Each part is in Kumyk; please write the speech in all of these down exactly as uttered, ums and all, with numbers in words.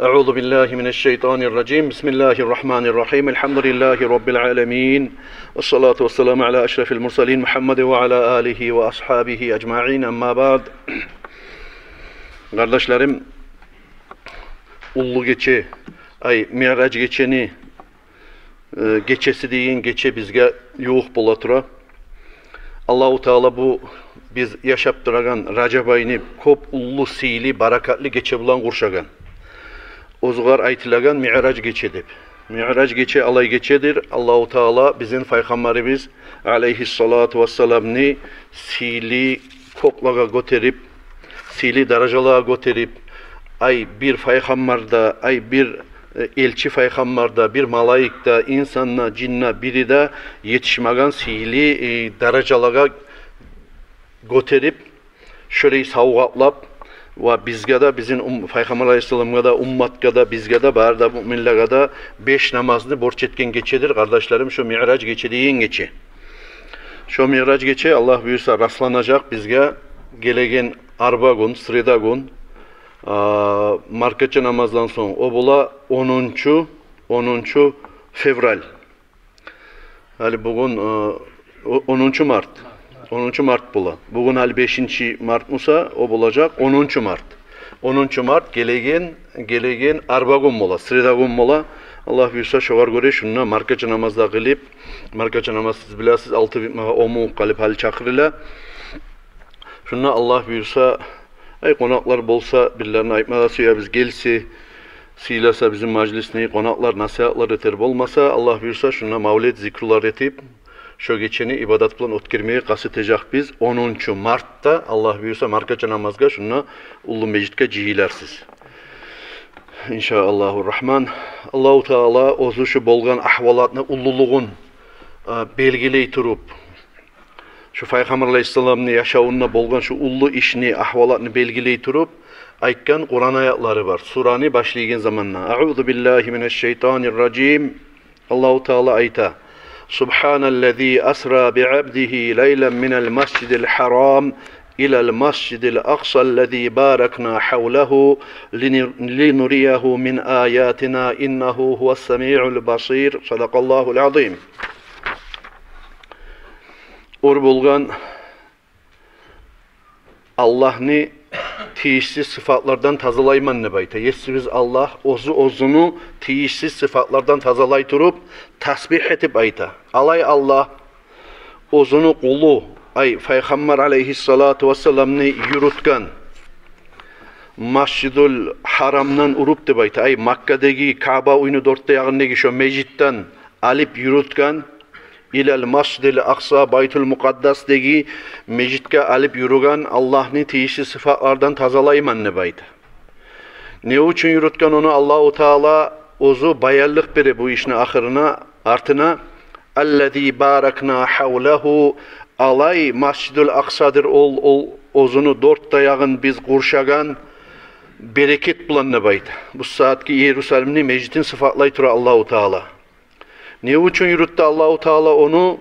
أعوذ بالله من الشيطان الرجيم. بسم الله الرحمن الرحيم. الحمد لله رب العالمين. والصلاة والسلام على أشرف المرسلين محمد وعلى آله وأصحابه أجمعين. أما بعد. Къардашларым, уллу гече, ай, Миъраж гечени э, гечеси деген гече бизге ювукъ бола тура. Аллагьу Таала бу биз яшап турагъан Ражаб айны кёп уллу, сыйлы, баракатлы гече булан къуршагъан. Оьзюгер айтылагъан Миъраж гече деп. Миъраж гече алай гечедир, Аллагьу Таала бизин Пайхаммарыбыз алейгьиссалату вассаламны сыйлы кёклеге гётерип, сыйлы даражалагъа гётерип, ай бир пайхаммар да, ай бир, э, элчи пайхаммар да, бир малайик де, инсан да, жин де, бири де етишмеген сыйлы, э, даражалагъа гётерип, шолай савгъатлап, ва бизге де, бизин ум-, Пайхаммар алейгьиссаламгъа да, умматгъа да, бизге де, бары да муъминлеге де беш намазны борч этген гечедир, къардашларым, шо Миъраж гече деген гече. Шо Миъраж гече, Аллагь буюрса, расланажакъ бизге гелеген арба гюн, среда гюн, а, маркача намаздан сонг. О бола онунчу, онунчу февраль. Гьали бугюн, э, о-, онунчу март. Онунчу март бола. Бугюн гьали бешинчи март буса, о болажакъ онунчу март. Онунчу март гелеген, гелеген арба гюн бола, среда гюн бола. Аллагь буюрса, шогъар гёре шунда маркача намаз да къылып, маркача намаз, сиз билесиз, алты битмеге он минут къалып гьали чакъырыла. Шунда Аллагь буюрса, ай, къонакълар болса, бирлерине айтма да сюебиз, гелсе, сыйласа бизин мажлисни, къонакълар насигьатлар этер, болмаса, Аллагь буюрса, шунда мавлет, зикрулар этип, шо гечени ибадат булан оьтгермеге къаст этежекбиз. Онунчу мартда, Аллагь буюрса, маркача намазгъа шунда уллу межитге жыйыларсыз. Иншааллагьу Рагьман. Аллагьу Таала оьзю шу болгъан агьвалатны уллулугъун, а, белгилей туруп, шу Пайхаммар алейгьиссаламны яшавунда болгъан шу уллу ишни, агьвалатны белгилей туруп, айтгъан Къуран аятлары бар. Сураны башлайгъан заманда. أعوذ بالله من الشيطان الرجيم. Аллагьу Таала айта: سبحان الذي أسرى بعبده ليلا من المسجد الحرام إلى المسجد الأقصى الذي باركنا حوله لنر-، لنريه من آياتنا إنه هو السميع البصير. صدق الله العظيم. Оьр болгъан Аллагьны тийишсиз сыфатлардан тазалайман деп айта. Есибиз Аллагь оьзю оьзюню тийишсиз сыфатлардан тазалай туруп, тасбигь этип айта. Алай Аллагь оьзюню къулу, ай, Пайхаммар алейгьиссалату вассаламны юрютген, Масжидул Гьарамдан уруп деп айта, ай, Маккадагъы Каъба уьйню дёрт де ягъындагъы шо межитден алып юрютген, إلى المسجد الأقصى, Байтул Мукъаддасдагъы межитге алып юрюген Аллагьны тийишсиз сыфатлардан тазалайман деп айта. Не учун юрютген ону Аллагьу Таала, оьзю баянлыкъ бере бу ишни ахырына, артына: الذي باركنا حوله, алай Масжидул Акъсадыр ол, ол оьзюню дёрт де ягъын биз къуршагъан берекет булан деп айта. Бу сагьатгъы Иерусалимни межитин сыфатлай тура Аллагьу Таала. Не учун юрютдю Аллагьу Таала ону?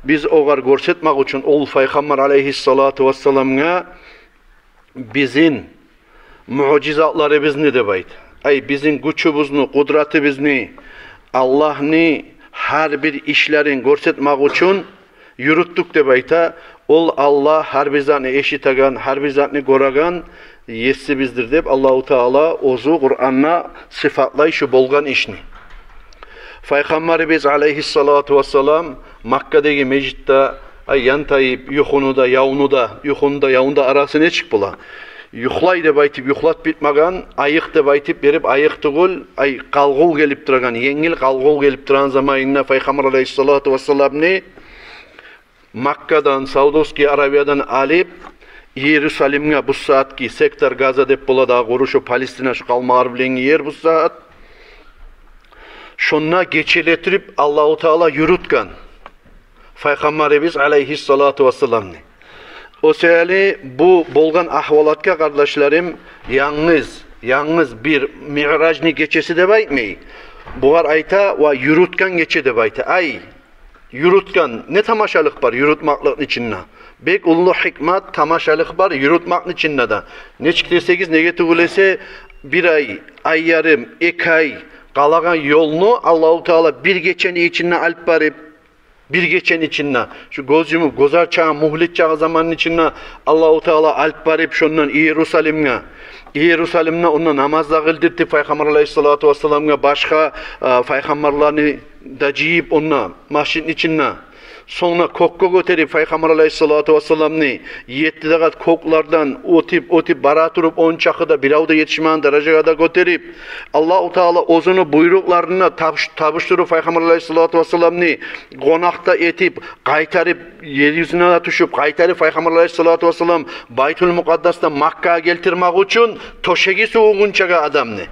Биз огъар гёрсетмек учун, ол Пайхаммар алейгьиссалату вассаламгъа бизин муъжизатларыбызны деп айта. Ай, бизин гючюбюзню, къудратыбызны, Аллагьны гьар бир ишлерин гёрсетмек учун юрютдюк деп айта. Ол Аллагь гьар бир затны эшитеген, гьар бир затны гёреген Есибиздир деп Аллагьу Таала оьзю Къуранда сыфатлай шу болгъан ишни. Пайхаммарыбыз алейгьиссалату вассалам Маккадагъы межитде, ай, янтайып, юхуну да, явну да, юхуну да, явну да арасы нечик бола? Юхлай деп айтып юхлап битмеген, айыкъ деп айтып берип айыкъ тюгюл, ай, къалгъув гелип турагъан, енгил къалгъув гелип турагъан заманында Пайхаммар алейгьиссалату вассаламны Маккадан, Саудовский Аравиядан алып, Иерусалимге, бу сагьатгъы сектор Газа деп бола дагъы, къуру шу Палестина, шу къалмагъар булангъы ер бу сагьат. Шонда гечелетирип Аллагьу Таала юрютген Пайхаммарыбыз алейгьиссалату вассаламны. О саялы бу болгъан агьвалатгъа, къардашларым, янгыз, янгыз бир Миъражны гечеси деп айтмай. Бугъар айта ва юрютген гече деп айта. Ай, юрютген, не тамашалыкъ бар юрютмакълыкъны ичинде? Бек уллу гьикмат, тамашалыкъ бар юрютмакъны ичинде де. Нечик десегиз, неге тюгюл эсе, бир ай, ай ярым, эки ай къалагъан ёлну Аллагьу Таала бир гечени ичинде алып барып, бир гечени ичинде, шу гёз юмуп, гёз ачагъан мюгьлет чагъы заманны ичинде Аллагьу Таала алып барып, шондан Иерусалимге, Иерусалимде онда намаз да къылдыртып, Пайхаммар алайгьиссалату вассаламгъа, башгъа, э, пайхаммарланы да жыйып, онда, межитни ичинде. Сонг да кёкге гётерип, Пайхаммар алайгьиссалату вассаламны, етти де къат кёклерден оьтюп, оьтюп бара туруп, ончакъы да бирев де етишмеген даражагъа да гётерип, Аллагьу Таала оьзюню буйрукъларын да табуш-, табушдуруп, Пайхаммар алайгьиссалату вассаламны къонакъ да этип, къайтарып, ер юзюне де тюшюп, къайтарып, Пайхаммар алайгьиссалату вассалам Байтул Мукъаддасдан Маккагъа гелтирмек учун тёшеги сувугъунчагъа адамны.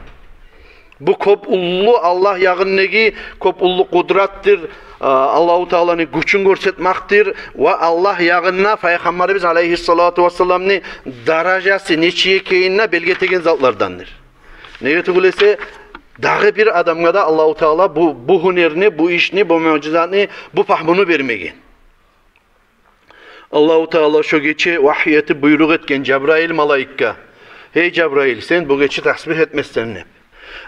Бу кёп уллу Аллагь ягъындагъы, кёп уллу къудратдыр, а, Аллагьу Тааланы гючюн гёрсетмекдир ва Аллагь ягъында Пайхаммарыбыз алайгьиссалату вассаламны даражасы нечик экенин де белги этеген затлардандыр. Неге тюгюл эсе, дагъы бир адамгъа да Аллагьу Таала бу, бу гьюнерни, бу ишни, бу муъжизатны, бу пагьмуну бермеген. Аллагьу Таала шо гече вагьй этип буйрукъ этген Жабраил малайикге: «Гьей Жабраил, сен бу гече тасбигь этмессен», — деп.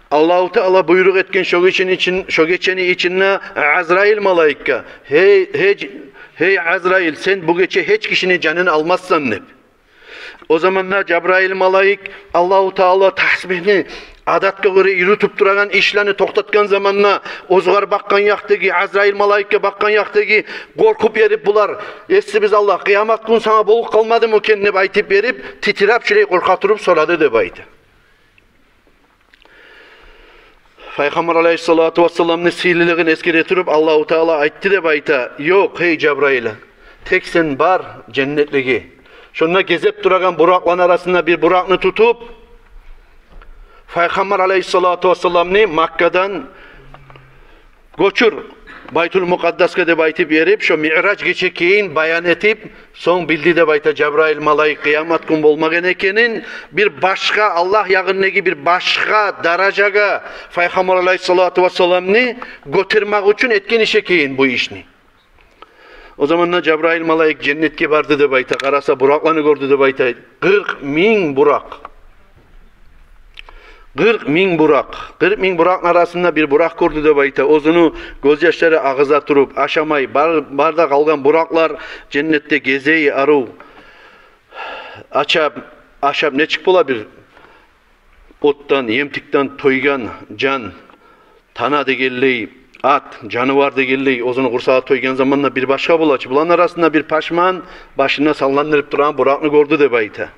Аллагьу Таала буйрукъ этген шо гечени ичин-, шо гечени ичинде Азраил малайикге: «Гьей, гьей, гьей Азраил, сен бу гече гьеч гишини жанын алмассен», — деп. О заманда Жабраил малайик Аллагьу Таала тасбигьни, адатгъа гёре юрютюп турагъан ишлени токътатгъан заманда, оьзюгер бакъгъан якъдагъы, Азраил малайикге бакъгъан якъдагъы къоркъуп берип булар: «Есибиз Аллагь, къыямат гюн сагъа болуп къалмадымы экен?» — деп айтып берип, титиреп, шулай къоркъа туруп сорады деп айта. Пайхаммар алайгьиссалату вассаламны сыйлылыгъын эсгере туруп, Аллагьу Таала айтды деп айта: «Ёкъ, гьей Жабраил, тек сен бар женнетлеге». Шонда гезип турагъан буракъланы арасында бир буракъны тутуп, Пайхаммар алайгьиссалату вассаламны Маккадан гёчюр Байтул Мукъаддасгъа деп айтып берип, шо Миъраж гече экенин баян этип, сонг билди деп айта Жабраил малайик къыямат гюн болмагъан экенин, бир башгъа, Аллагь ягъындагъы бир башгъа даражагъа Пайхаммар алайгьиссалату вассаламны гётермек учун этген иш экенин бу ишни. О заманда Жабраил малайик женнетге барды деп айта, къараса, буракъланы гёрдю деп айта. Къыркъ минг буракъ. Къыркъ минг буракъ. Къыркъ минг буракъны арасында бир буракъ гёрдю деп айта. Оьзюню гёзьяшлары агъыза туруп, ашамай, бар, бар да къалгъан буракълар женнетде гезей, арив, ашап, ашап нечик бола бир отдан, емтикден тойгъан жан, тана дегенлей, ат, жанывар дегенлей, оьзюню къурсагъы тойгъан заманда бир башгъа бола чы. Буланы арасында бир пашман, башын да салландырып турагъан буракъны гёрдю деп айта.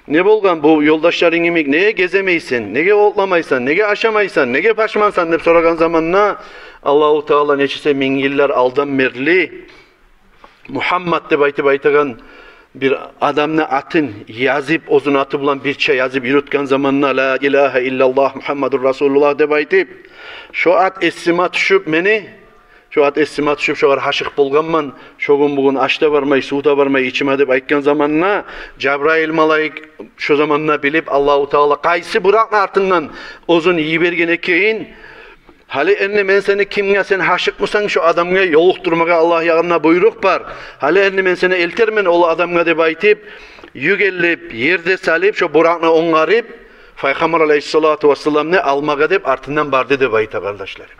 «Не болгъан, бу ёлдашларынг йимик неге геземейсен, неге отламайсан, неге ашамайсан, неге пашмансан?» — деп сорагъан заманда, Аллагьу Таала нечесе минг йыллар алдан берли Мугьаммад деп айтып айтагъан бир адамны атын язып, оьзюню аты булан бирче язып юрютген заманда, «Ла илагьа иллаллагь Мугьаммадур Расулуллагь» деп айтып, шо ат эсиме тюшюп мени, шо ат эсиме тюшюп, шогъар гьашыкъ болгъанман, шо гюн-бугюн аш да бармай, сув да бармай ичиме деп айтгъан заманда, Жабраил малайик шо заманда билип, Аллагьу Таала къайсы буракъны артындан оьзюн йиберген экенин, «Гьали энни мен сени кимге сен гьашыкъмысан, шо адамгъа ёлукъдурмагъа Аллагь ягъында буйрукъ бар. Гьали энни мен сени элтермен ол адамгъа», — деп айтып, югелип, ерде салып, шо буракъны онгарып, Пайхаммар алайгьиссалату вассаламны алмагъа деп артындан барды деп айта, къардашларым.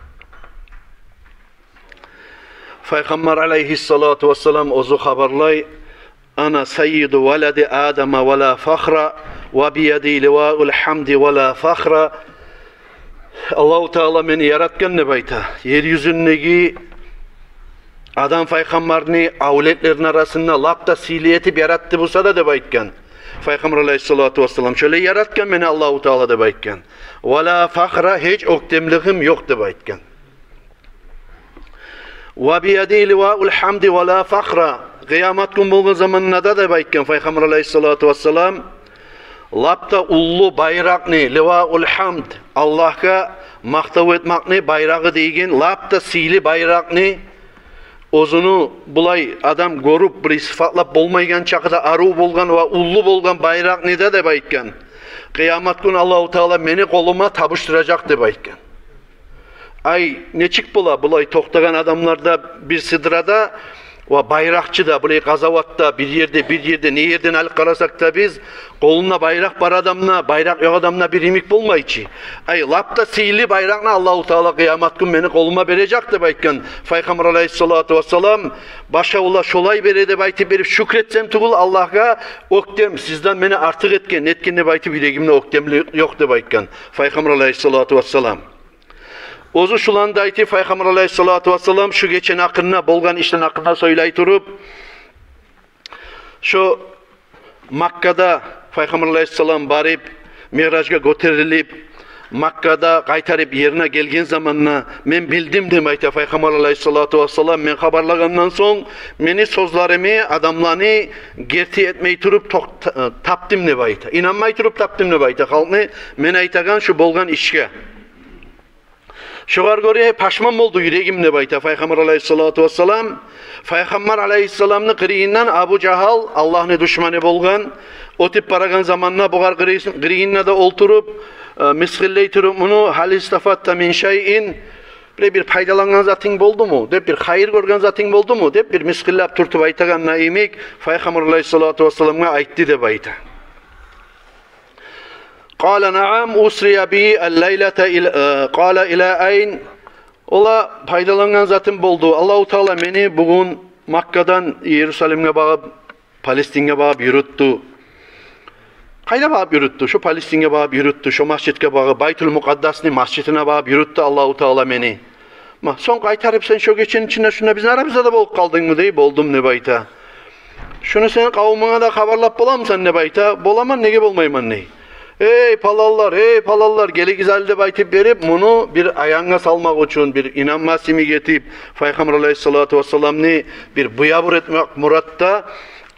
Пайхаммар алайгьиссалату вассалам оьзю хабарлай: «Ана саййиду валади Адама ва ла фахра, ва бияди ливаул гьамди ва ла фахра». Аллагьу Таала мени яратгъан деп айта. Ер юзюндеги Адам пайхаммарны авлетлерини арасында лап да сыйлы этип яратды буса да деп айтгъан Пайхаммар алайгьиссалату вассалам. Шолай яратгъан мени Аллагьу Таала деп айтгъан. «Ва ла фахра, гьеч оьктемлигим ёкъ» деп айтгъан. «Ва бияди ливаул гьамди ва ла фахра». Къыямат гюн болгъан заманда да деп айтгъан Пайхаммар алайгьиссалату вассалам, лап да уллу байракъны, ливаул гьамд, Аллагьгъа макътав этмекни байрагъы деген, лап да сыйлы байракъны, оьзюню булай адам гёрюп, бир сыпатлап болмайгъан чакъы да арив болгъан ва уллу болгъан байракъны да деп айтгъан, къыямат гюн Аллагьу Таала мени къолума табушдуражакъ деп айтгъан. Ай, нечик бола, булай токътагъан адамлар да бир сыдырада, Ва байракъчы да, булай къазаватда, бир ерде, бир ерде, не ерден алып къарасакъ да биз, къолунда байракъ бар адамны, байракъ ёкъ адамны бир йимик болмай чы. Ай, лап да сыйлы байракъны Аллагьу Таала къыямат гюн мени къолума бережек деп айтгъан Пайхаммар алайгьиссалату вассалам. Башгъа ола шолай бере деп айтып берип шюкюр этсем тюгюл Аллагьгъа, оьктем, сизден мени артыкъ этген, нетген деп айтып юрегимде оьктемлик ёкъ деп айтгъан Пайхаммар алайгьиссалату вассалам. Оьзю шуланы да айтып, Пайхаммар алайгьиссалату вассалам шу гечени гьакъында, болгъан ишлени гьакъында сёйлей туруп, шо Маккада Пайхаммар алайгьиссалам барып, Миъражгъа гётерилип, Маккада къайтарып ерине гелген заманда, мен билдим деп айта Пайхаммар алайгьиссалату вассалам, мен хабарлагъандан сонг, мени сёзлеримни адамланы герти этмей туруп токъ-, тапдым деп айта. Инанмай туруп тапдым деп айта халкъны мен айтагъан шу болгъан ишге. Шогъар гёре пашман болду юрегим деп айта Пайхаммар алайгьиссалату вассалам. Пайхаммар алайгьиссаламны къырыйындан Абу Жагьал, Аллагьны душманы болгъан, оьтюп барагъан заманда бугъар къырыйын-, къырыйында да олтуруп, э, мысгъыллай туруп муну: «Гьал истафадта мин шайин?» Бир, бир пайдалангъан затынг болдуму? Деп, бир хайыр гёрген затынг болдуму? Деп, бир мысгъыллап, тюртюп айтагъан йимик Пайхаммар алайгьиссалату вассаламгъа айтды деп айта. Къала: «Наам, усрия би ал-лайлата ил-, э, къала: ила айн?» Ола, пайдалангъан затым болду. Аллагьу Таала мени бугюн Маккадан Иерусалимге багъып, Палестинге багъып юрютдю. Къайда багъып юрютдю? Шо Палестинге багъып юрютдю, шо межитге багъып, Байтул Мукъаддасны межитине багъып юрютдю Аллагьу Таала мени. Ма, сонг къайтарып сен шо гечени ичинде шунда бизин арабызда да болуп къалдынгмы дей. Болдум деп айта. Шуну сен къавумунга да хабарлап боламысан деп айта. Боламан, неге болмайман дей. Эй паланлар, эй паланлар, гелигиз гьали деп айтып берип, муну бир аянгъа салмакъ учун, бир инанмас йимик этип, Пайхаммар алайгьиссалату вассаламны бир буябур этмек муратда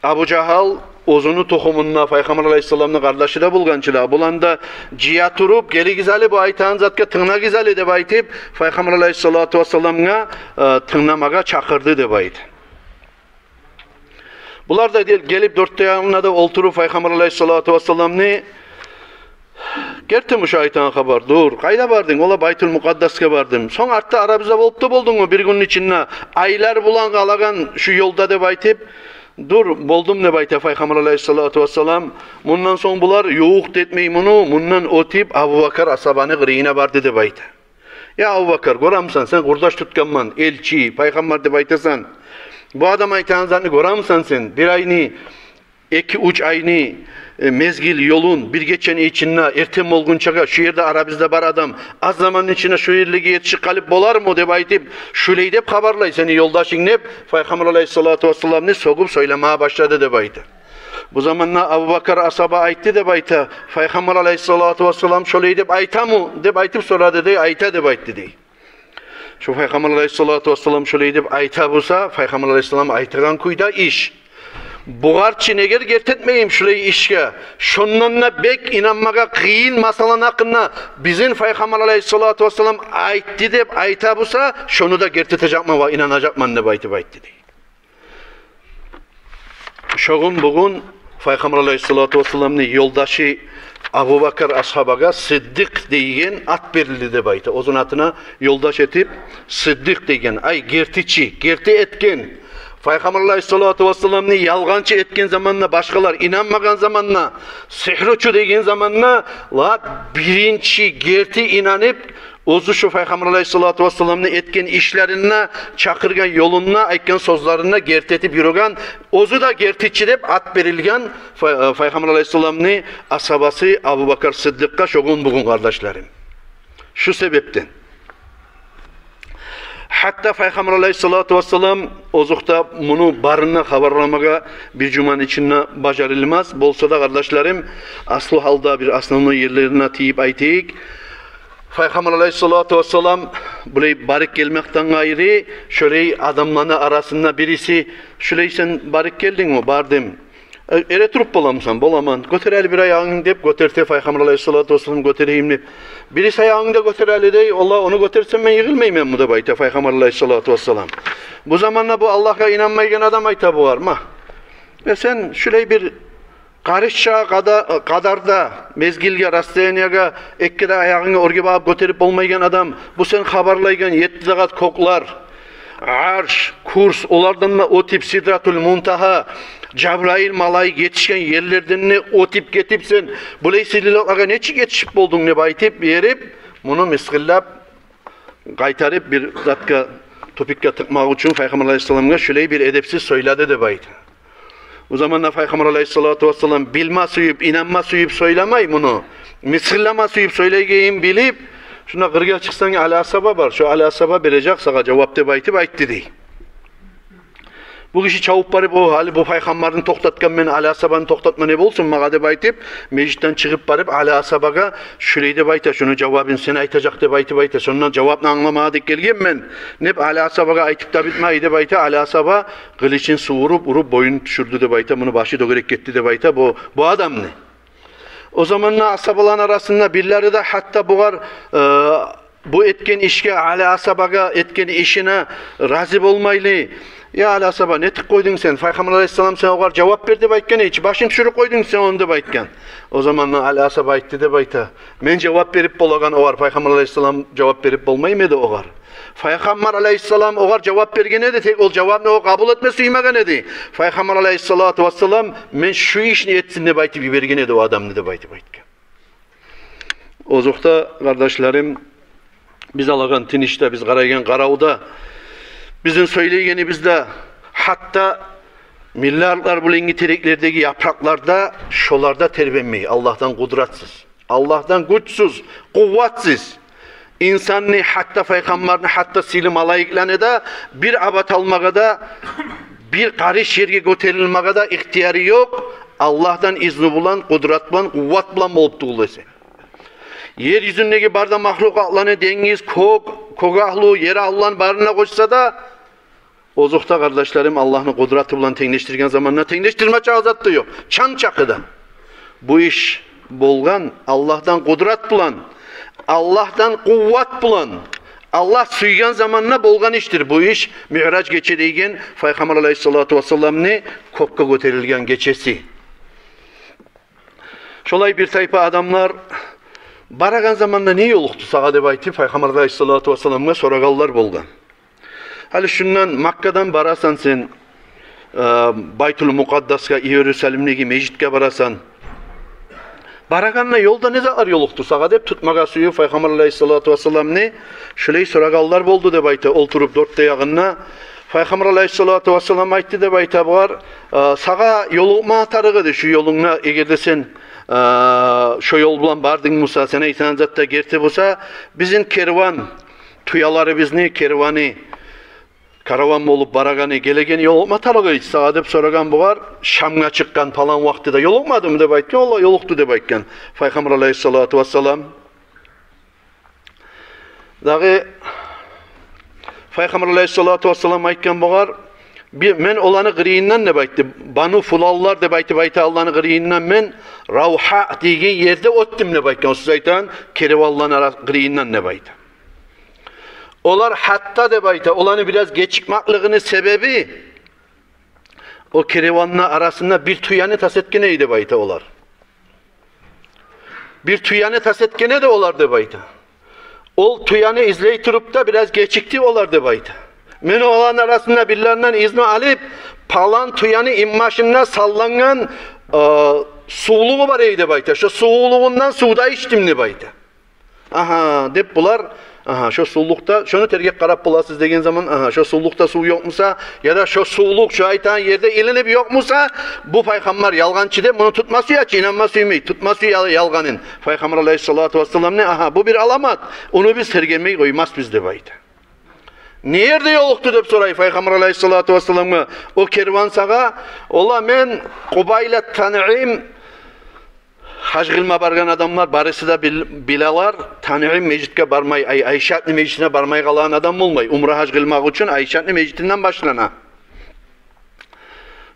Абу Жагьал оьзюню тухумунда, Пайхаммар алайгьиссаламны къардашы да болгъан чы да, буланы да жыя туруп, гелигиз гьали, бу айтагъан затгъа тынглагъыз гьали деп айтып, Пайхаммар алайгьиссалату вассаламгъа, э, тынгламагъа чакъырды деп айта. Булар да гел-, гелип дёрт де янына да олтуруп, Пайхаммар алайгьиссалату вассаламны: «Гертими шу айтагъан хабар?» «Дюр». «Къайда бардынг?» «Ола, Байтул Мукъаддасгъа бардым». «Сонг артда арабызда болуп да болдунгму бир гюнню ичинде, айлар булан къалагъан шу ёлда?» — деп айтып. «Дюр, болдум», — деп айта Пайхаммар алайгьиссалату вассалам. Мундан сонг булар ювукъ да этмей муну, мундан оьтюп, Абубакар асгьабаны къырыйына барды деп айта. «Я Абубакар, гёремисен, сен къурдаш тутгъанман, элчи, пайхаммар деп айтасан. Бу адам айтагъан затны гёремисен сен? Бир айны, эки-уьч айны, э, мезгил ёлун бир гечени ичинде, эртен болгъунчагъа, шу ерде арабызда бар адам аз заманны ичинде шу ерлеге етишип къалып болармы?» — деп айтып, шулай деп хабарлай сени ёлдашынг деп, Пайхаммар алайгьиссалату вассаламны сёгюп сёйлемеге башлады деп айта. Бу заманда Абубакар асгьаба айтды деп айта: «Пайхаммар алайгьиссалату вассалам шолай деп айтамы?» — деп айтып сорады дей. «Айта», — деп айтды дей. Шо Пайхаммар алайгьиссалату вассалам шолай деп айта буса, Пайхаммар алайгьиссалам айтагъан кюйде иш. Бугъар чы негер герти этмейим шулай ишге, шондан да бек инанмагъа къыйын масъаланы гьакъында бизин Пайхаммар алайгьиссалату вассалам айтды деп айта буса, шону да герти этежекмен ва инанажакъман деп айтып айтды дей. Шо гюн бугюн Пайхаммар алайгьиссалату вассаламны ёлдашы Абубакар асгьабагъа Сыддыкъ деген ат берилди деп айта. Оьзюню атына ёлдаш этип Сыддыкъ деген, ай, гертичи, герти этген. Пайхаммар алайгьиссалату вассаламны ялгъанчы этген заманда, башгъалар инанмагъан заманда, сигьручу деген заманда, лап биринчи герти инанып, оьзю шо Пайхаммар алайгьиссалату вассаламны этген ишлерине, чакъыргъан ёлуна, айтгъан сёзлерине герти этип юрюген, оьзю де гертичи деп ат берилген Пай-, Пайхаммар алайгьиссаламны асгьабасы Абубакар Сыддыкъгъа шо гюн бугюн, къардашларым. Шу себепден. Гьатта Пайхаммар алайгьиссалату вассалам, озокъда, муну барын да хабарламагъа бир жуманы ичинде бажарылмас. Болса да, къардашларым, аслу гьалда бир основной ерлерине тийип айтайыкъ. Пайхаммар алайгьиссалату вассалам булай барып гелмекден къайры, шолай адамланы арасында бириси: «Шолай сен барып гелдингми?» «Бардым». «Э, эретуруп боламысан?» «Боламан». «Гётер гьали бир аягъынгны», — деп гётерте Пайхаммар алайгьиссалату вассалам, гётерейим деп. «Бириси аягъынгны да гётер гьали», — дей. «Олла, ону гётерсем, мен йыгъылмайманмы?» — деп айта Пайхаммар алайгьиссалату вассалам. Бу заманда бу Аллагьгъа инанмайгъан адам айта бугъар: «Ма, э, сен шолай бир къарышча къада-, къадарда, мезгилге, расстояниеге, эки де аягъынгны оьрге багъып гётерип болмайгъан адам, бу сен хабарлайгъан етти де къат кёклер, Арш, Курс, олардан да оьтюп, Сидратул Мунтагьа, Жабраил малайик етишген ерлерден де оьтюп гетип, сен булай сыйлылыкълагъа нечик етишип болдунг деп айтып, берип, муну мысгъыллап, къайтарып бир затгъа, тюпюкге тыкъмакъ учун Пайхаммар алайгьиссаламгъа шулай бир эдепсиз сёйледи деп айта. О заманда Пайхаммар алайгьиссалату вассалам билме сююп, инанма сююп сёйлемей муну, мысгъыллама сююп сёйлейгенин билип, шунда къыргъа чыкъсанг, Али асгьаба бар, шо Али асгьаба бережек сагъа жавап деп айтып айтды дей. Бу гиши чабып барып, о, гьали бу пайхаммарны токътатгъан мен, Али асгьабаны токътатма не болсун магъа деп айтып, межитден чыгъып барып, Али асгьабагъа шулай деп айта, шуну жавабын сен айтажакъ деп айтып айта, шондан жавапны англама деп гелгенмен деп Али асгьабагъа айтып да битмей деп айта, Али асгьаба къылычын сувуруп, уруп, боюнун тюшюрдю деп айта, муну башы дёгерек гетди деп айта бу, бу адамны. О заманда асгьабаланы арасында бирлери де гьатта бугъар, э, бу этген ишге, Али асгьабагъа этген ишине рази болмайлы: «Я Али асгьаба, нетип къойдунг сен? Пайхаммар алайгьиссалам сен огъар жавап бер деп айтгъан эди чи, башын тюшюрюп къойдунг сен ону», — деп айтгъан. О заманда Али асгьаба айтды деп айта: «Мен жавап берип болагъан огъар, Пайхаммар алайгьиссалам жавап берип болмаймы эди огъар? Пайхаммар алайгьиссалам огъар жавап берген эди, тек ол жавапны о къабул этме сюймеген эди. Пайхаммар алайгьиссалату вассалам мен шу ишни этсин деп айтып йиберген эди о адамны», — деп айтып айтгъан. Озокъда, къардашларым, биз алагъан тынышда, биз къарайгъан къаравда, бизин сёйлейгенибизде, гьатта миллиардлар булангъы тереклердеги япыракълар да, шолар да тербенмей Аллагьдан къудратсыз, Аллагьдан гючсюз, къувватсыз. Инсанны, гьатта пайхаммарны, гьатта сыйлы малайиклени де бир абат алмагъа да, бир къарыш ерге гётерилмеге де ихтияры ёкъ, Аллагьдан изну булан, къудрат булан, къувват булан болуп тюгюл эсе. Ер юзюндеги бары да махлукъатланы, денгиз, кёк, кёк агьлу, ер агьлуланы барын да къошса да, озокъда, къардашларым, Аллагьны къудраты булан тенглешдирген заманда тенглешдирме чакъы зат да ёкъ, чанг чакъы да. Бу иш болгъан Аллагьдан къудрат булан, Аллагьдан къувват булан, Аллагь сюйген заманда болгъан ишдир бу иш. Миъраж гече дейген Пайхаммар алайгьиссалату вассаламны кёкге гётерилген гечеси. Шолай бир тайпа адамлар: «Барагъан заманда не ёлукъду сагъа?» — деп айтып, Пайхаммар алайгьиссалату вассаламгъа сорагъанлар болгъан. Гьали шундан, Маккадан барасан сен, э, Байтул Мукъаддасгъа, Иерусалимдеги межитге барасан. «Барагъанда ёлда не затлар ёлукъду сагъа?» — деп тутмагъа сююп Пайхаммар алайгьиссалату вассаламны, шулай сорагъанлар болду деп айта, олтуруп дёрт де ягъында. Пайхаммар алайгьиссалату вассалам айтды деп айта бугъар: «Э, сагъа ёлукъма тарыкъ эди шу ёлунгда, эгер де сен, э, шо ёл булан бардынг буса, сен айтагъан зат да герти буса, бизин керван, тюелерибизни керваны, караван болуп барагъаны, гелегени ёлукъма тарыкъ эди сагъа», — деп сорагъан бугъар. «Шамгъа чыкъгъан палан вакътиде ёлукъмадымы?» — деп айтгъан. «Олай, ёлукъду», — деп айтгъан Пайхаммар алайгьиссалату вассалам. Дагъы Пайхаммар алайгьиссалату вассалам айтгъан бугъар: «Би-, мен оланы къырыйындан, — деп айтды, — Бану Фуланлар деп айтып айта, оланы къырыйындан мен Равгьа деген ерде оьтдюм, — деп айтгъан, — о сиз айтагъан керванланы ара-, къырыйындан», — деп айта. Олар гьатта, — деп айта, — оланы бираз гечикмеклигини себеби, о керванны арасында бир тюени тас этген эди деп айта олар. Бир тюени тас этген эди олар деп айта. Ол тюени излей туруп да бираз гечикди олар деп айта. Мен оланы арасында бирлеринден изну алып, палан тюени инбашында саллангъан, э, сувлугъу бар эди деп айта. Шо сувлугъундан сув да ичдим деп айта. Агьа, деп булар, агьа, шо сувлукъда, шону тергеп къарап боласыз деген заман, агьа, шо сувлукъда сув ёкъ буса, яда шо сувлукъ шо айтагъан ерде илинип ёкъ буса, бу пайхаммар ялгъанчы деп муну тутма сюе чи, инанма сюймей, тутма сюе ял-, ялгъанын. Пайхаммар алайгьиссалату вассаламны, агьа, бу бир аламат, ону биз тергемей къоймасбыз деп айта. Не ерде ёлукъду деп сорай Пайхаммар алайгьиссалату вассаламгъа о керван сагъа. Ола мен Къубайла Танъим, гьаж къылма баргъан адамлар барысы да бил-, билалар, Танъим межитге бармай, Ай-, Айшатны межитине бармай къалагъан адам болмай. Умра, гьаж къылмакъ учун Айшатны межитинден башлана.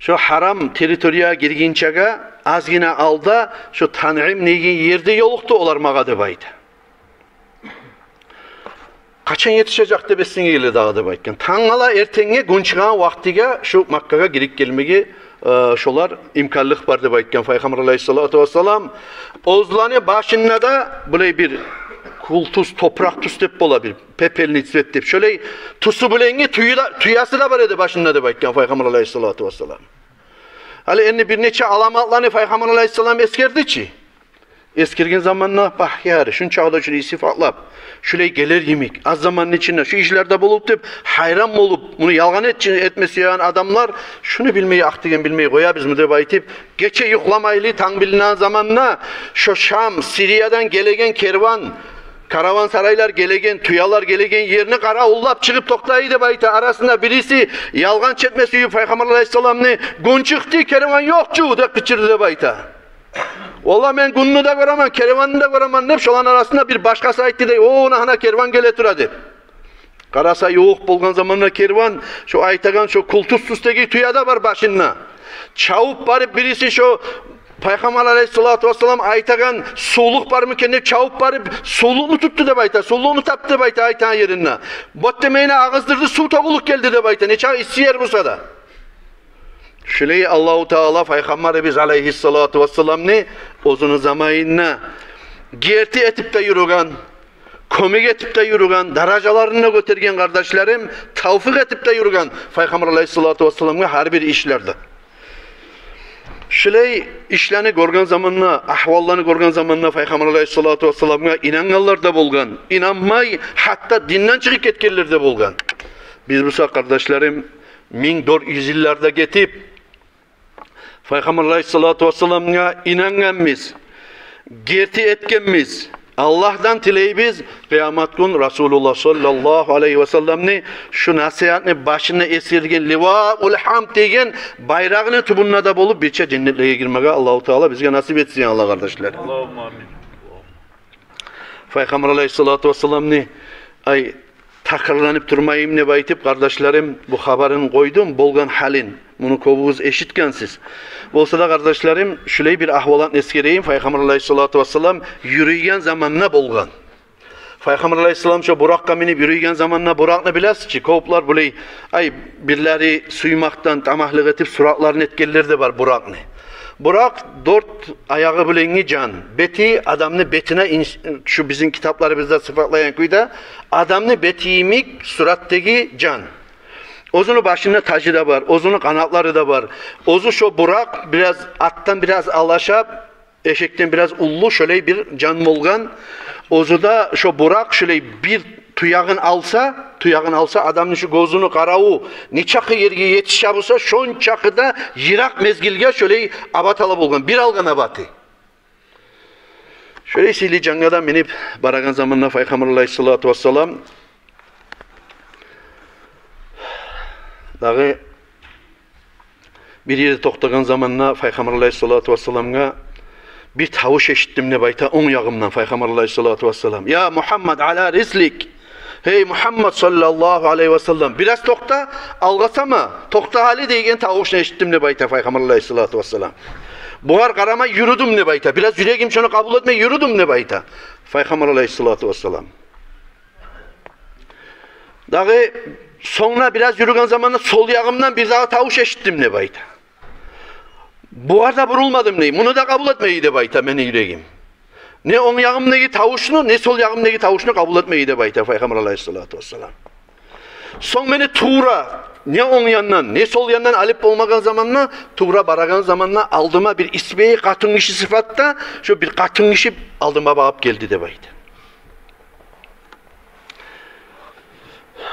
Шо гьарам территориягъа гиргинчеге азгъына алда шо Танъим деген ерде ёлукъду олар магъа деп айта. Къачан етишежек деп эсинге геле дагъы деп айтгъан. Тангала эртенге, гюн чыгъагъан вакътиге шу Маккагъа гирип гелмеге, э, шолар имканлыкъ бар деп айтгъан Пайхаммар алайгьиссалату вассалам. Оьзлени башында да булай бир кюл тюс, топуракъ тюс деп бола бир Пепельный цвет деп. Шолай тюсю булангъы тюе де, тюеси де бар эди башында деп айтгъан Пайхаммар алайгьиссалату вассалам. Гьали энди бир нече аламатланы Пайхаммар алайгьиссалам эсгерди чи. Эсгерген заманда, багь яри, шунчакъы да шулай сыфатлап, шулай гелер йимик, аз заманны ичинде шу ишлер де болуп деп, гьайран болуп, муну ялгъан эт-, этме сюеген адамлар, шуну билмей, акъ деген билмей къоябызмы деп айтып, гече юхламайлы, танг билинеген заманда шо Шам, Сириядан гелеген керван, караван-сарайлар гелеген, тюелер гелеген ерни къаравуллап чыгъып токътай деп айта. Арасында бириси ялгъанчы этме сююп Пайхаммар алайгьиссаламны: «Гюн чыкъды, керван ёкъ чу», — деп къычырды деп айта. «Валлагь, мен гюнню де гёремен, керванны да гёремен», — деп, шоланы арасында бир башгъасы айтды дей: «О, гьана, гьана керван геле тура», — деп. Къараса, ювукъ болгъан заманда керван шо айтагъан шо кюлтюс тюсдеги тюе де бар башында. Чабып барып бириси шо Пайхаммар алайгьиссалату вассалам айтагъан сувлукъ бармы экен деп чабып барып, сувлукъну тутду деп айта, сувлукъну тапды деп айта айтагъан еринде. Бот демейине агъыздырды, сув тёгюлюп гелди деп айта, нечакъы исси ер буса да. Шулай Аллагьу Таала Пайхаммарыбыз алайгьиссалату вассаламны оьзюню заманында герти этип де юрюген, кёмек этип де юрюген, даражаларын да гётерген, къардашларым, тавфикъ этип де юрюген Пайхаммар алайгьиссалату вассаламгъа гьар бир ишлерде. Шулай ишлени гёрген заманда, агьвалланы гёрген заманда Пайхаммар алайгьиссалату вассаламгъа инангъанлар да болгъан, инанмай, гьатта динден чыгъып гетгенлер де болгъан. Биз буса, къардашларым, минг дёрт юз йылларда гетип, Пайхаммар алайгьиссалату вассаламгъа инангъанбыз, герти этгенбиз. Аллагьдан тилейбиз, къыямат гюн Расулуллагь саллаллагьу алайгьи васалламны шу насигьатны башында эсгерген Ливаул Гьамд деген байрагъыны тюбюнде де болуп, бирче женнетлеге гирмеге Аллагьу Таала бизге насип этсин, Аллагь, къардашлар. Аллагьумма амин. Пайхаммар алайгьиссалату вассаламны, ай, такрарланып турмайым деп айтып, къардашларым, бу хабарын къойдум, болгъан гьалын. Муну кёбюгюз эшитгенсиз. Болса да, къардашларым, шулай бир агьвалатны эсгерейим. Пайхаммар алайгьиссалату вассалам юрюйген заманда болгъан. Пайхаммар алайгьиссалам шо Буракъгъа минип юрюйген заманда, Буракъны билесиз чи, кёплер булай, ай, бирлери сюймекден тамагьлыкъ этип суратларын этгенлер де бар Буракъны. Буракъ дёрт аягъы булангъы жан, бети адамны бетине инс-, шу бизин китапларыбызда сыфатлайгъан кюйде, адамны бети йимик суратдагъы жан. Оьзюню башында тажы да бар, оьзюню къанатлары да бар. Оьзю шо Буракъ бираз атдан бираз алаша, эшекден бираз уллу, шолай бир жан болгъан. Оьзю де шо Буракъ шолай бир туягъын алса, туягъын алса, адамны шу гёзюню къараву нечакъы ерге етише буса, шончакъы да йыракъ мезгилге шолай абат ала болгъан, бир алгъан абаты. Шолай сыйлы жангъа да минип барагъан заманда Пайхаммар алайгьиссалату вассалам дагъы бир ерде токътагъан заманда Пайхаммар алайгьиссалату вассаламгъа бир тавуш эшитдим деп айта онг ягъымдан, Пайхаммар алайгьиссалату вассалам: «Я Мугьаммад, ала рислик! Гьей Мугьаммад саллаллагьу алайгьи вассаллам, бираз токъта, алгъасама, токъта гьали», — деген тавушну эшитдим деп айта Пайхаммар алайгьиссалату вассалам. Бугъар къарамай юрюдюм деп айта. Бираз юрегим шону къабул этмей юрюдюм деп айта Пайхаммар алайгьиссалату вассалам. Дагъы сонг да бираз юрюген заманда сол ягъымдан бир дагъы тавуш эшитдим деп айта. Бугъар да бурулмадым дей. Муну да къабул этмей деп айта мени юрегим. Не онг ягъымдагъы тавушну, не сол ягъымдагъы тавушну къабул этмей деп айта Пайхаммар алайгьиссалату вассалам. Сонг мени тувра, не онг яндан, не сол яндан алып болмагъан заманда, тувра барагъан заманда алдыма бир исбайы къатынгиши сыфатда, шо бир къатынгиши алдыма багъып гелди деп айта.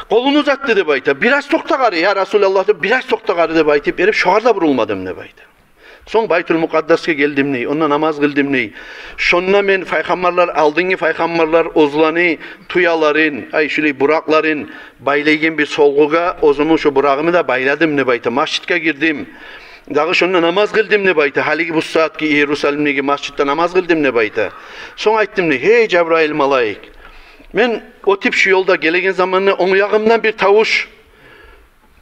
Къолун узатды деп айта. «Бираз токъта гьали, я Расулаллагь», — деп, «бираз токъта гьали», — деп айтып берип, шогъар да бурулмадым деп айта. Сонг Байтул Мукъаддасгъа гелдим дей, онда намаз къылдым дей. Шонда мен пайхаммарлар, алдынгъы пайхаммарлар оьзлени тюелерин, ай, шулай буракъларын байлайгъан бир солгъугъа оьзюмню шо бурагъымны да байладым деп айта. Межитге гирдим. Дагъы шонда намаз къылдым деп айта. Гьалиги бу сагьатгъы Иерусалимдеги межитде намаз къылдым деп айта. Сонг айтдым дей: «Гьей, Жабрайыл малайик, мен оьтюп шу ёлда гелеген заманда онг ягъымдан бир тавуш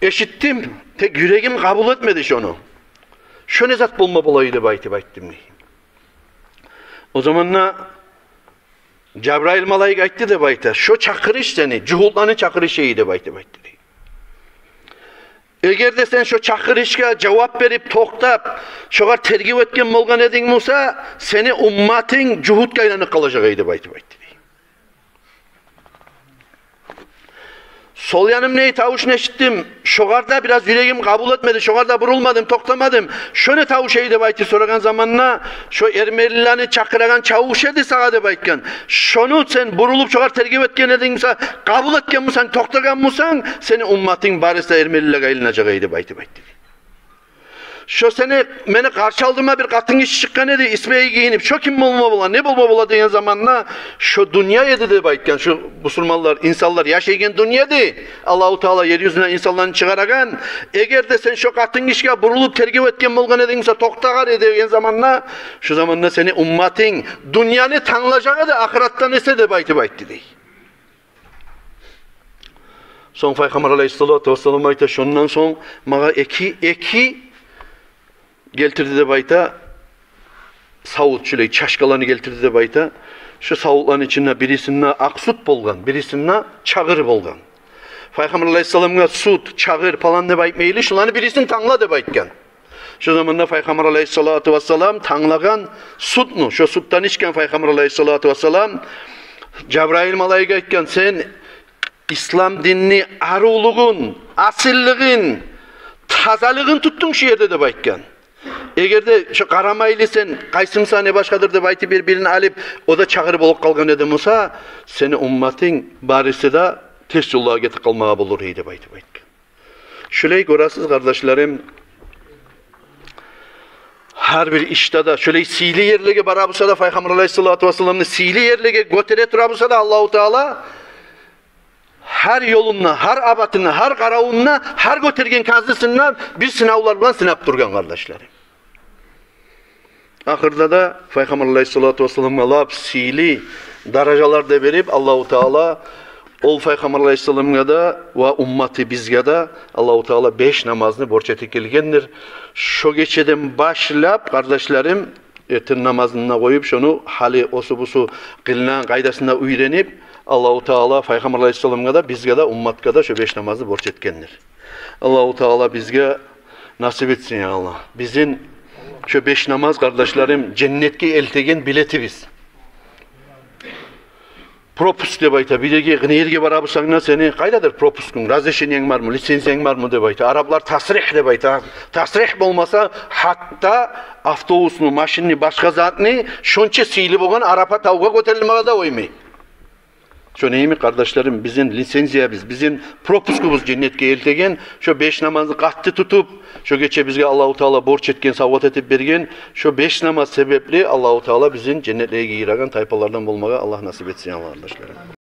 эшитдим, тек юрегим къабул этмеди шону. Шо не зат болма бола эди?» — деп айтып айтдым дей. О заманда Жабрайыл малайик айтды деп айта: «Шо чакъырыш сени жугьутланы чакъырышы эди», — деп айтып айтды дей. «Эгер де сен шо чакъырышгъа жавап берип, токътап, шогъар тергев этген болгъан эдинг буса, сени умматынг жугьутгъа айланып къалажакъ эди», — деп айтып айтды дей. Сол янымны тавушун эшитдим. Шогъар да бираз юрегим къабул этмеди, шогъар да бурулмадым, токътамадым. Шо не тавуш эди деп айтып сорагъан заманда, шо эрмелилени чакъырагъан чавуш эди сагъа деп айтгъан. Шону сен бурулуп шогъар тергев этген эдинг буса, къабул этген бусанг, токътагъан бусанг, сени умматынг барысы да эрмелилеге айланажакъ эди деп айтып айтды. Шо сени, мени къаршы алдыма бир къатынгиши чыкъгъан эди, исбайы гийинип, шо ким болма бола, не болма бола деген заманда, шо дюнья эди деп айтгъан, шо бусурманлар, инсанлар яшайгъан дюнья эди. Аллагьу Таала ер юзюне инсанланы чыгъарагъан. Эгер де сен шо къатынгишиге бурулуп тергев этген болгъан эдинг буса, токътагъар эди деген заманда, шо заманда сени умматынг дюньяны танглажакъ эди ахыратдан эсе деп айтып айтды дей. Сонг Пайхаммар алайгьиссалату вассалам айта, шондан сонг магъа эки, эки гелтирди деп айта, савут, шулай чашкаланы гелтирди деп айта. Шо савутланы ичинде бирисинде акъ сют болгъан, бирисинде чагъыр болгъан. Пайхаммар алайгьиссаламгъа сют, чагъыр, палан деп айтмайлы, шуланы бирисин тангла деп айтгъан. Шо заманда Пайхаммар алайгьиссалату вассалам танглагъан сютню, шо сютден ичген Пайхаммар алайгьиссалату вассалам. Жабрайыл малайик айтгъан: «Сен ислам динни арувлугъун, асиллигин, тазалыгъын тутдунг шу ерде», — деп айтгъан. «Эгер де шо къарамайлы сен къайсымсан, не башгъадыр деп айтып, бир-бирин алып, о да чагъыр болуп къалгъан эди буса, сени умматынг барысы да терс ёллагъа гетип къалмагъа болур эди», — деп айтып айтгъан. Шулай гёресиз, къардашларым, гьар бир ишде де, шулай сыйлы ерлеге бара буса да, Пайхаммар алайгьиссалату вассаламны сыйлы ерлеге гётере тура буса да, Аллагьу Таала гьар ёлунда, гьар абатында, гьар къаравунда, гьар гётерген къазисинде бир сынавлар булан сынап тургъан, къардашларым. Ахырда да Пайхаммар алайгьиссалату вассаламгъа лап сыйлы даражалар да берип, Аллагьу Таала ол Пайхаммар алайгьиссаламгъа да ва умматы бизге де Аллагьу Таала беш намазны борч этип гелгендир. Шо гечеден башлап, къардашларым, эртен намазын да къоюп, шону гьали осу-бусу къылынагъан къайдасын да уьйренип, Аллагьу Таала Пайхаммар алайгьиссаламгъа да, бизге де, умматгъа да шо беш намазны борч этгендир. Аллагьу Таала бизге насип этсин, я Аллагь. Бизин шо беш намаз, къардашларым, женнетге элтеген билетибиз. Пропуск деп айта. Бир ерге, къыны ерге бара бусанг да, сени къайдадыр пропускунг, разрешениенг бармы, лицензиянг бармы деп айта. Араплар тасрих деп айта. Тасрих болмаса, гьатта автобусну, машинни, башгъа затны, шонча сыйлы болгъан Арапа тавгъа гётерилмеге де къоймай. Шо неми, къардашларым, бизин лицензиябыз, бизин пропускубуз женнетге элтеген, шо беш намазны къатты тутуп, шо гече бизге Аллагьу Таала борч этген, савгъат этип берген, шо беш намаз себепли Аллагьу Таала бизин женнетлеге гийиреген тайпалардан болмагъа Аллагь насип этсин, Аллагь, къардашларым.